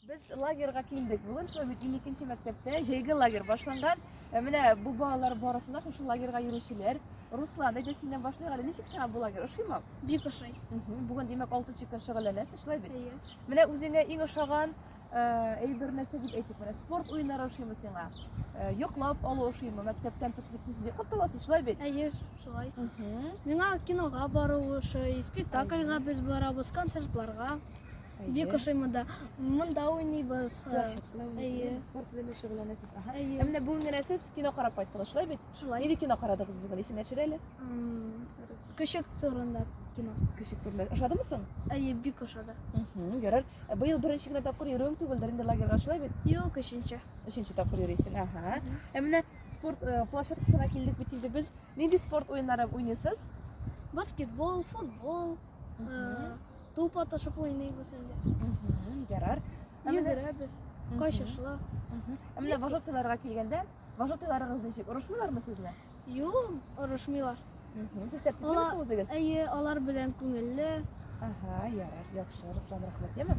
Без лагерьга килдек. Бүген шулай бит 52 мәктәптә җәйге лагерь башланган. Ә менә бу балалар барысы да шушы лагерьга йөрүчеләр. Руслан, әйдә синнән башлыйк әле. Ничек сиңа бу лагерь? Ошыймы? Бик ошый. Бүген, димәк, 6 көн шөгыльләнәсез, шулай бит? Әйе. Менә үзеңә иң ошаган әйбер нәрсә дип әйтик, менә спорт уеннары ошыймы сиңа? Йоклап алу ошыймы? Мәктәптән тыш бит сез йоклап та аласыз, шулай бит? Әйе, шулай. Миңа кинога бару ошый, спектакльгә без барабыз, концертларга. Бик ошый монда. Монда уйныйбыз. Площадкада Әйе. уйныйсыз, спорт белән дә шөгыльләнәсез. Аһа. Әйе. Ә менә бүген генә сез кино карап кайттыгыз, шулай бит? Шулай. Нинди кино карадыгыз бүген? Исеңә төшер әле. Көчек турында кино. Көчек турында. Ошадымы соң? Әйе, бик ошады. Ярар. Быел беренче генә тапкыр йөрүең түгелдер инде лагерьга, шулай бит? Юк, өченче. Өченче тапкыр йөрисең. Аһа. Ә менә спорт площадкасына килдек бит инде без. Нинди спорт уеннары уйныйсыз? Баскетбол, футбол, туп атышып уйныйбыз инде. Ярар. Йөгерәбез, качышлы. Ә менә вожатыйларга килгәндә, вожатыйларыгыз ничек? Орышмыйлармы сезне? Юк, орышмыйлар. Сез тәртиплеме соң үзегез? Әйе, алар белән күңелле. Ага, ярар, яхшы, Руслан, рәхмәт, яме?